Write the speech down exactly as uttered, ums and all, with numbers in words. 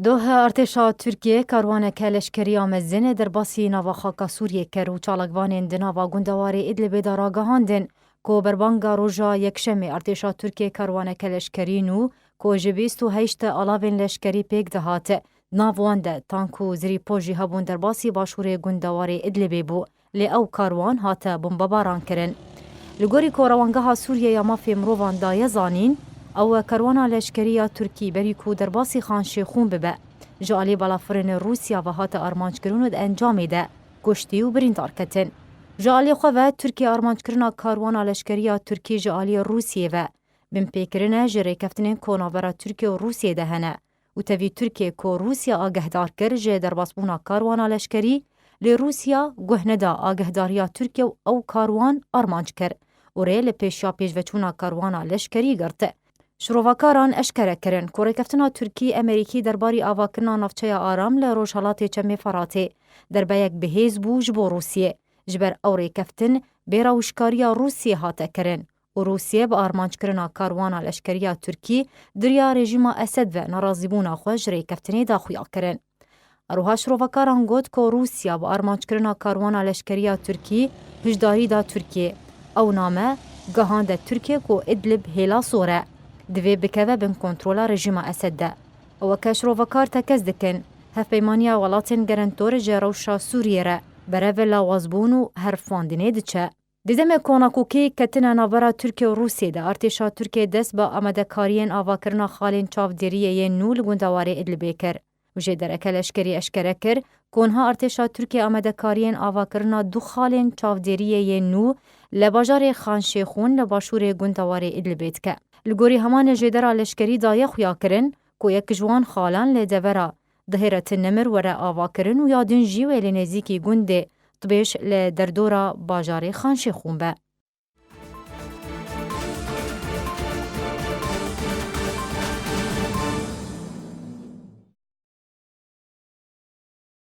Doh artêşa Tirkiyê karwaneke leşkerî ya mezin derbasî nava xaka Sûriyê kir û çalakvanên di nava gundewarê Idlibê de ragihandin ku berbanga roja Yekşemê artêşa Tirkiyê karwaneke leşkerî nû ku ji bîst û heşt alavên leşkerî pêk dihat, di nav wan de tank û zirîpo jî hebûn, derbasî başûrê gundewarê Idlibê bû. Lê ew karwan hate bombebaran kirin. Li gorî ku Rewangeha Sûriye ya Mafê Mirovan daye zanîn, ew karwana leşkerî ya Tirkî berî ku derbasî Xan Şêxûn bibe, ji alî balafirên Rûsya ve hate armanckirin û di encamê de kuştî û birîndar ketin. Ji alî xwe ve Tirkiye armanckirina karwana leşkerî ya Tirkî ji alî Rûsiyê ve binpêkirin e ji rêkeftinên ku navbera Tirkiye û Rûsiyê de hene. Û tevî Tirkiye ku Rûsya agehdar kir ji derbasbûna karwana leşkerî, lê Rûsya guh neda agehdariya Tirkiye û ew karwan armanc kir û rê li pêşiya pêşveçûna karwana leşkerî girt. Şirovakaran eşkere kirin ku rêkeftina Tirkî-Emerîkî derbarî avakirina navçeya Aram li rojhelatê Çemê Feratê derbeyek bihêz bû ji bo Rûsiyê. Ji ber ew rêkeftin bê rewşkariya Rûsiyê hate kirin û Rûsye bi armanckirina karwana leşkerî ya Tirkî di riya rejîma Esed ve nerazîbûna xwe ji rêkeftinê daxuya kirin. Her wiha şirovekaran got ku Rûsya bi armanckirina karwana leşkerî ya Tirkî hişdarî da Tirkiyê. Ew name gihande Tirkiyê ku Idlib hêla sor e, divê bikeve bin kontrola rejîma Esed de. Weke şirovekar tekez dikin, hevpeymaniya welatên gerentor ji rewşa Sûriyê re berev lawazbûn û herfandinê diçe. Di demê ku nakokî ketine navbera Tirkiye û Rûsiyê de, artêşa Tirkiye dest bi amadekariyên avakirina xalên çavdêriyê yên nû li gundewarê Idlibê kir. Û jêdereke leşkerî eşkere kir ku niha artêşa Tirkiye amadekariyên avakirina du xalên çavdêriyê yên nû li bajarê Xan Şêxûn li başûrê gundewarê Idlibê dike. Li gorî heman jêdera leşkerî daye xuyakirin ku yek ji wan xalan li devera Dihêretin Nemir were avakirin û ya din jî wê li nêzîkî gundê Tibêş li derdora bajarê Xan Şêxûn be.